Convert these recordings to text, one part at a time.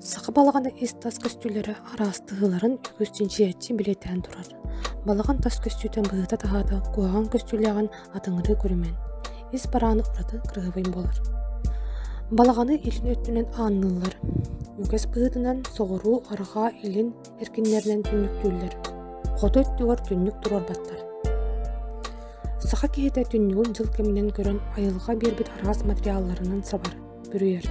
Саха балаҕана ис-тас көстүүлэрэ араастаһыыларын үгүс чинчийээччи бэлиэтээн турар. Балаҕан тас көстүүтэ быһыыта-таһаата куһаҕан көстүүлээҕин атыҥырыы көрүмэн, ис бараана ураты кыраһыабай буолар. Балаҕаны илин өттүнэн аанныыллар. Үгэс быһыытынан соҕуруу, арҕаа, илин эркиннэринэн түннүктүүллэр. Хоту өттүгэр түннүк туруорбаттар. Саха киһитэ түннүгүн дьыл кэминэн көрөн айылҕа биэрбит араас материалларынан сабар, бүрүйэр.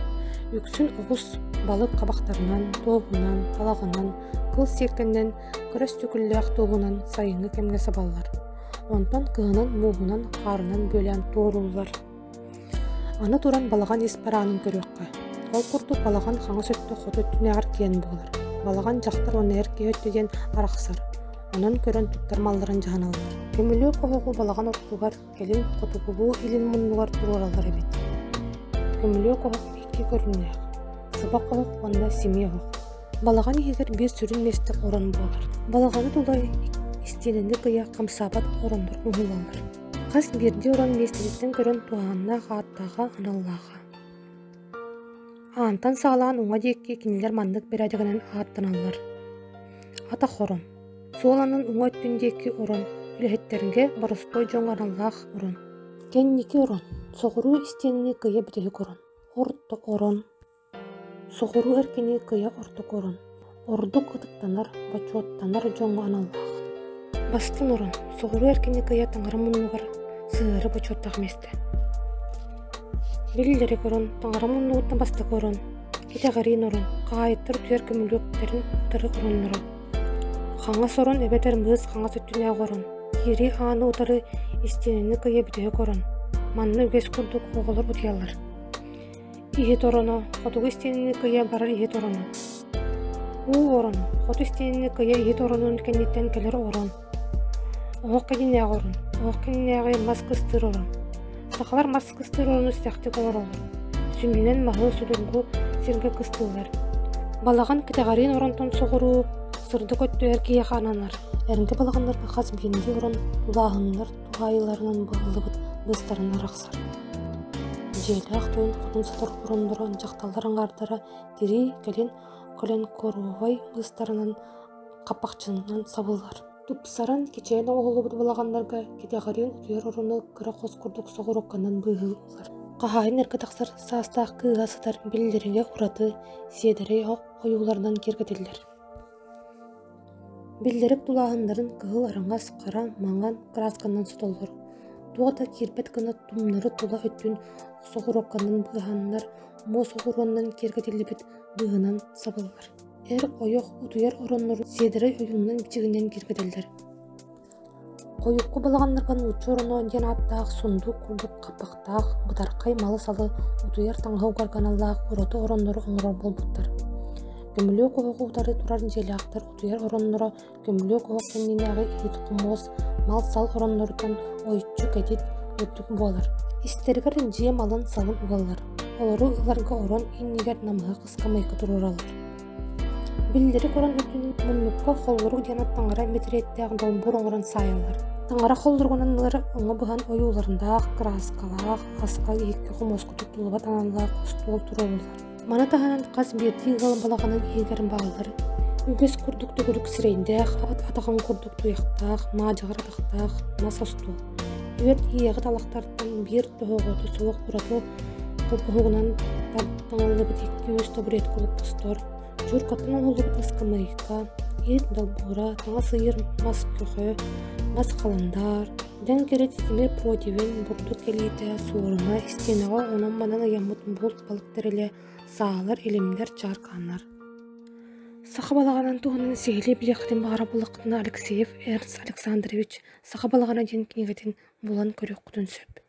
Үксүн оҕус, балык хабахтарынан, туоһунан, талаҕынан, кыл сиэккэнэн, кыра өстүкүллээх туоһунан сайыҥҥы кэмҥэ сабаллар. Онтон кыһынын мууһунан, хаарынан бүөлээн туорууллар. Аны туран балаҕан ис бараанын көрүөххэ. Ол курдук балаҕан хаҥас өттө хоту өттүнээҕэр киэн буолар. Балаҕан дьахтар уонна эр киһи өттө диэн арахсар. Онон көрөн туттар малларын дьаһаналлар. Көмүлүөк оһоҕу балаҕан ортотугар, кэлин хотугулуу-илин муннугар туруораллар эбит. Көмүлүөк оһох икки көрүҥнээх: сыбах оһох уонна симиэ оһох. Балаҕан иһигэр биир сүрүн миэстэ орон буолар. Балаҕаны тула истиэнэни кыйа хамсаабат ороннор уһулаллар. Хас биирдии орон миэстэтиттэн көрөн туһааннаах ааттааҕа, аналлааҕа. Аантан саҕалаан уҥа диэки кинилэр маннык бэрээдэгинэн ааттаналлар: Атах орон, суол аннын уҥа өттүн диэки орон, үлэһиттэргэ боростуой дьоҥҥо аналлаах орон. Кэнники орон, соҕуруу истиэнэни кыйа бүтэһик орон, орто орон, Соҕуруу эркини кыйа ортоку орон, ордук ытыктанар, бочуоттанар дьоҥҥо аналлаах. Бастыҥ орон, соҕуруу эркини кыйа таҥара муннугар сыһыары бочуоттаах миэстэ. Биллэрик орон, таҥара муннугуттан бастакы орон, итэҕэриин орон, хаһаайыттар утуйар көмүлүөктэрин утары оронноро. Хаҥас орон эбэтэр мыыс хаҥас өттүнээҕи орон, киирии ааны утары истиэнэни кыйа бүтэһик орон. Манна үгэс курдук оҕолор утуйаллар. Иһит ороно, хотугу истиэнэни кыйа барар иһит ороно. Уу ороно, хоту истиэнэни кыйа иһит оронун кэнниттэн кэлэр орон. Оһох кэннинээҕи орон, оһох кэннинээҕи мас кыстыыр орон. Сахалар мас кыстыыр орону сэхтик олороллор. Сүнньүнэн маһы судургу сиргэ кыстыыллар. Балаҕан кэтэҕэриин оронтон соҕуруу сырдык өттө эр киһиэхэ ананар. Эргэ балаҕаннарга хас биирдии орон тулааһыннар туһаайыыларынан быһыллыбыт быыстарынан арахсар. Дьиэлээх тойон хотун сытар оронноро дьахталлар аҥаардара тирии, кэлин коленкоровай быыстарынан хаппахчынан сабыллар. Тупсаран, кичэйэн оҥоһуллубут балаҕаннарга кэтэҕэриин утуйар орону кыра хос курдук соҕурукканан быыһыыллар. Хаһаайын эргэ тахсар саастаах кыыһа сытар биллэригэ ураты, сиэдэрэй ойууларынан киэргэтиллэр. Биллэрик тулааһыннарын кыһыл, араҥас, хара, маҥан кыраасканан сотоллор, туох да киирбэт гына тумнары тула өттүн соҕуруокканан быыһаннар, муос оҕуруонан киэргэтиллибит быыһынан сабыллар. Эр-ойох утуйар ороннорун сиэдэрэй ойуунан-бичигинэн киэргэтэллэр. Хойукку балаҕаннарга нуучча ороно диэн ааттаах сундуук курдук хаппахтаах, бытархай малы-салы, утуйар таҥаһы угарга аналлаах ураты ороннору оҥорор буолбуттар. Көмүлүөк оһоҕу утары турар дьиэлээхтэр утуйар оронноро көмүлүөк оһох кэннинээҕи иһит-хомуос, мал-сал оронноруттан ойуччу кэтит, үрдүк буолар. Истэригэр дьиэ малын-салын угаллар, олору ыларга орон иннигэр намыһах ыскамыайка туруораллар. Биллэри көрөн үрдүнэн муннукка холлорук диэн таҥара мэтириэттээх долбуур оҥорон саайаллар. Таҥара холлоругунан ылар оҥо быһан ойуулардаах, кырааскалаах, аска иһиккэ хомуоска туттуллубат аналлаах остуол туруоруллар. Маны таһынан хас биирдии ыал балаҕанын иһигэр бааллар. Үгэс курдук төгүрүк сирэйдээх, ат атаҕын курдук туйахтаах, маадьаҕар атахтаах мас остуол. Түөрт иэҕи талахтартан биир тоһоҕото суох ураты холбоһугунан таҥыллыбыт икки-үс табуретка олоппостор, чууркаттан оҥоһуллубут ыскамыайка, иһит долбуура, таҥас ыйыыр мас көхө, мас халандаар, дэҥ-кэрэ тимир противень, бурдук кэлиитэ, суорума, истиэнэҕэ онон-манан ыйаммыт булт балык тэрилэ, саалар, илимнэр, чааркааннар. Саха балаҕанын туһунан сиһилии билиэххитин баҕарар буоллаххытына Алексеев Эрнст Александрович «Саха балаҕана» диэн кинигэтин булан көрүөххүтүн сөп.